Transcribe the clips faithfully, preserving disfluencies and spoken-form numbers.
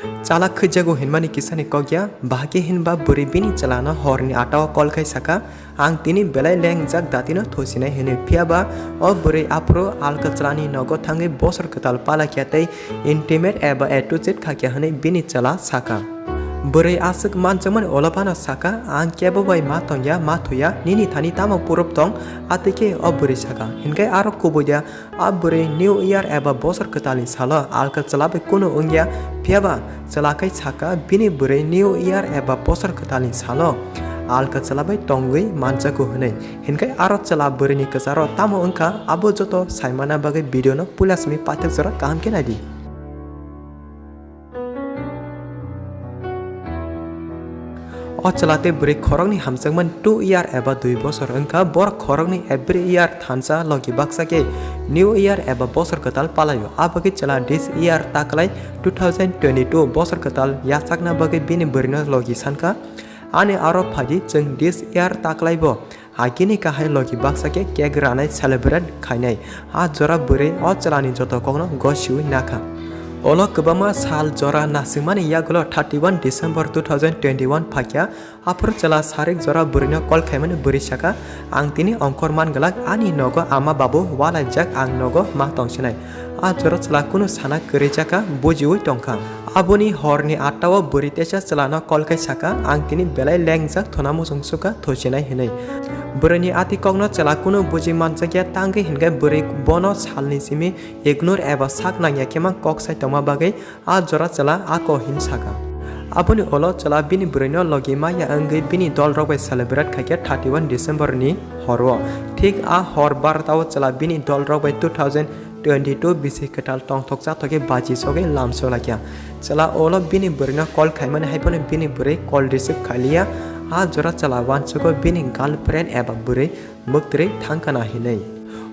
Chalak khaijago hinmani kisani kok ya, bahai khe hinba bwrwi bini chwlano horni atta o call khai saka, "Ang tini belai lengjak datino thusinai," hwnwi. Phiya ba o bwrwi aphuru alka chwlani nogo thangwi bosor kwtal pala khe tei intimate eba attitude kha khe hwnwi bini chwla saka. Bwrwi aswk manjakmani ulo phano saka, "Ang kebo bai ma tongya, ma thuya, nini thani tamo purub tong?" Atwi khe o bwrwi saka. Hinkhe aro kubui ya, a bwrwi New Year eba bosor kwtalni salo alka chwla bai kunu wngya, phiya ba chwla khai saka bini bwrwi New Year eba bosor kwtalni salo alka chwla bai tongwi manjago hwnwi. Hinkhe aro chwla bwrwini kwcharo tamo wngkha, abo joto saimana bagwi video no puila simi paithak jora kaham khe naidi. O chwla tei bwrwi khoroknwi hamjakmani two year eba dui bosor wngkha. Borok khoroknwi every year thansa logi baksa khe New Year eba bosor kwtal palaio. Abagwi chwla this year taklai two thousand twenty-two bosor kwtal yachakna bagwi bini bwrwino logi sankha, "Ani aro phaidi, chwng this year taklaibo agini kahai logi baksa khe cake ranai celebrate khainai." A jora bwrwi o chwlani joto kokno gosiwi nakha. Olo kwbangma sal jora nasingmani yagulo thirty-one December two thousand twenty-one phaikha, aphuru chwla sarik jora bwrwino call khaimani bwrwi saka, "Ang tini ongkhor man glak, ani nogo ama babu walaijak, ang nogo ma tongsinai." A jora chwla kunu sana kwrwi jakha, bujiwi tongkha. Aboni horni atta o bwrwi teisa chwlano call khai saka, "Ang tini belai lengjak, thuna muchung sukha, thusinai," hwnwi. Bwrwini ati kokno chwla kunu buji manjakya, tangwi hinkhe bwrwi bono salni simi ignore eba sak nangya khe mang kok sai tongma bagwi a jora chwla ako hin saka. Aboni ulo chwla bini bwrwino logi maya wngwi bini dolrok bai celebrate khaikha thirty-one December ni horo. Thik a hor barota o chwla bini dolrok bai two thousand twenty-two bisi kwtal tongthok chathok khe baji sogwi lamso laikha. Chwla ulo bini bwrwino call khaimani hai phano bini bwrwi call receive khailiya. A jora chwla uansugo bini girlfriend eba bwrwi mwktwrwi thangkana hinwi.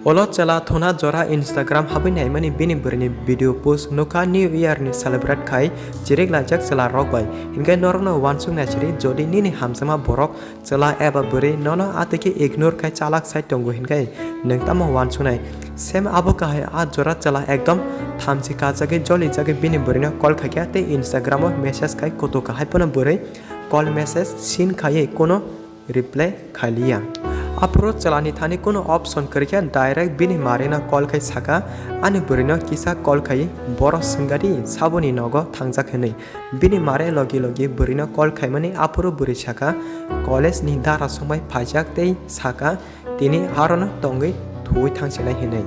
Ulo chwla thuna jora Instagram habwi naimani bini bwrwini video post nukha New Year ni celebrate khai chirik laijak chwla rok bai. Hinkhe norokno uansuk naisiri, jodi nini hamjakma borok chwla eba bwrwi nono atwi khe ignore khai chalak sai tongo hinkhe nwng tamo uansuknai? Same abo kahai a jora chwla ekdom thamchi kachagwi jolijagwi bini bwrwino call khaikha tei Instagram o message khai kutukha, hai phano bwrwi call message seen khaiwi kuno reply khailiya. Aphuru chwlani thani kuno option kwrwikha, direct bini marino call khai saka, "Ani bwrwino kisa call khai, boro swngadi saboni nogo thangjak," hwnwi. Bini mare logi logi bwrwino call khaimani aphuru bwrwi saka, "College ni dara songbai phaijak tei saka, tini arono tongwi thuwi thangsinai," hinwi.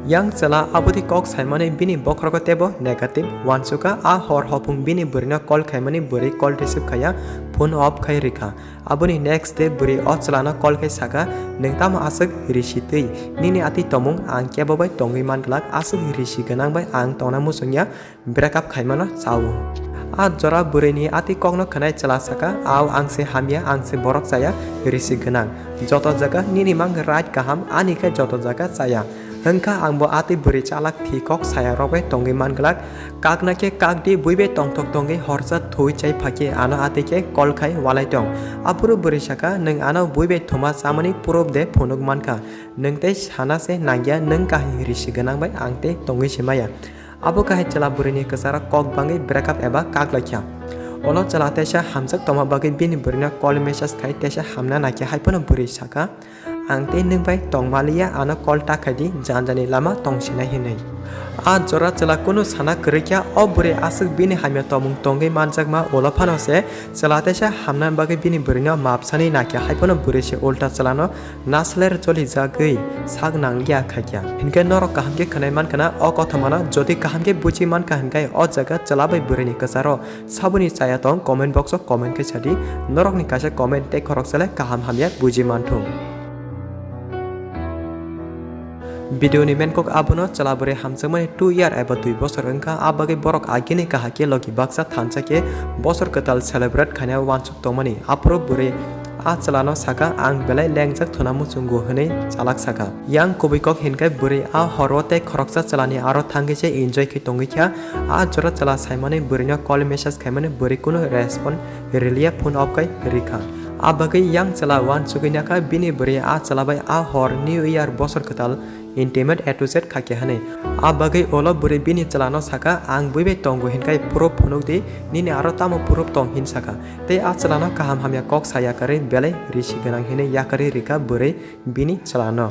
Yang chwla aboni kok saimani bini bokhorogo teibo negative uansukha. A hor hopung bini bwrwino call khaimani bwrwi call receive khaiya, phone off khai rikha. Aboni next day bwrwi o chwlano call khai saka, "Nwng tamo aswk risi twi? Nini atwi tomung ang kebo bai tongwi man glak, aswk risi gwnang bai ang tongna muchungya, break up khaimano chao." A jora bwrwini atwi kokno khwnai chwla saka, "Ao ang se hamya, ang se borok chaya, risi gwnang. Joto jaga nini mang right kaham, ani khe joto jaga chaya. Hwnkha ang bo atwi bwrwi chalak thi kok saya rok bai tongwi man glak. Kakna khe kak di, bui bai tongthok tongwi horsa thui chai phakhe ano atwi khe call khai walai tong." Aphuru bwrwi saka, "Nwng ano bui bai thuma chamani proof de phunuk mankha. Nwng tei sana se nangya, nwng kahai risi gwnang bai ang tei tongwi se maya." Abo kahai chwla bwrwini kwcharo kok bangwi break up eba kak laikha. Ulo chwla teisa hamjak tongma bagwi bini bwrwino call message khai teisa hamna naikhe hai phano bwrwi saka, "Ang tei nwng bai tongmaliya, ano call ta khai di, janjani lama tongsinai," hinwi. A jora chwla kunu sana kwrwikha, o bwrwi aswk bini hamya tongmung tongwi manjakma ulo phano se chwla teisa hamna bagwi bini bwrwino map sani naikha hai phano bwrwi se ulta chwlano nasler jolijagwi sak nangliya khaikha. Hinkhe norok kaham khe khwnai mankha na o kothomano, jodi kaham khe buji mankha hinkhe o jaga chwla bai bwrwini kwcharo saboni chaya tong comment box o comment khe sadi. Norokni kaisa comment tei khoroksa le kaham hamya buji manthung. Video ni main kok abono, chwla bwrwi hamjakmani two year eba dui bosor wngkha, a bagwi borok agini kahai khe logi baksa thansa khe bosor kwtal celebrate khaina uansuk tongmani. Aphuru bwrwi a chwlano saka, "Ang belai lengjak thuna muchungo," hwnwi chalak saka. Yang kubui kok hinkhe bwrwi a horo tei khoroksa chwlani aro thangwi se enjoy khe tongwi kha. A jora chwla saimani bwrwino call message khaimani bwrwi kunu respond riliya, phone off khai rikha. A bagwi yang chwla uansugwi nakha bini bwrwi a chwla bai a hor New Year bosor kwtal intimate A to Z kha khe hwnwi. A bagwi ulo bwrwi bini chwlano saka, "Ang bui bai tongo hinkhai proof phunuk di, nini aro tamo proof tong?" hin saka. Tei a chwlano kaham hamya kok sa yakarwi belai risi gwnang hinwi yakarwi rikha bwrwi bini chwlano.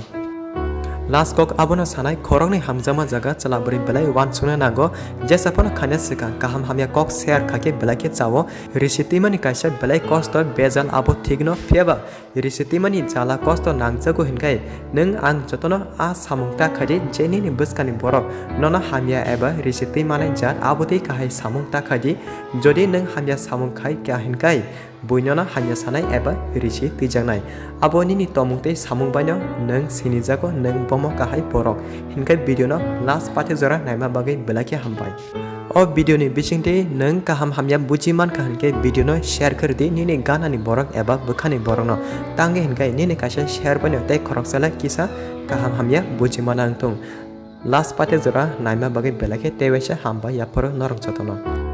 Last kok abono sanai, khoroknwi hamjakma jaga chwla bwrwi belai uansukna nango, jesa phano khaina swkang kaham hamya kok share kha khe belai khe chao. Risi twimani kaisa belai kosto bejal abo thikno, phiyaba risi twimani jala kosto nangjago hinkhai nwng ang jotono a samung ta khaidi je nini bwskangni borok nono hamya eba risi twi manai jat abo twi kahai samung ta khaidi. Jodi nwng hamya samung khai kha hinkhai buinono hamya sanai eba risi twijaknai. Abo nini tongmung tei samung baino nwng sinijago nwng bomo kahai borok. Hinkhai video no last pate jora naima bagwi belai khe hambai. O video ni bisingtwi nwng kaham hamya buji mankha hinkhe video no share khwrwdi nini ganani borok eba bwkhani borokno. Tangwi hinkhai nini kaisa share baino tei khoroksa like kisa kaham hamya buji mana wngthung. Last pate jora naima bagwi belai khe tei waisa hambai yapharo norok jotono.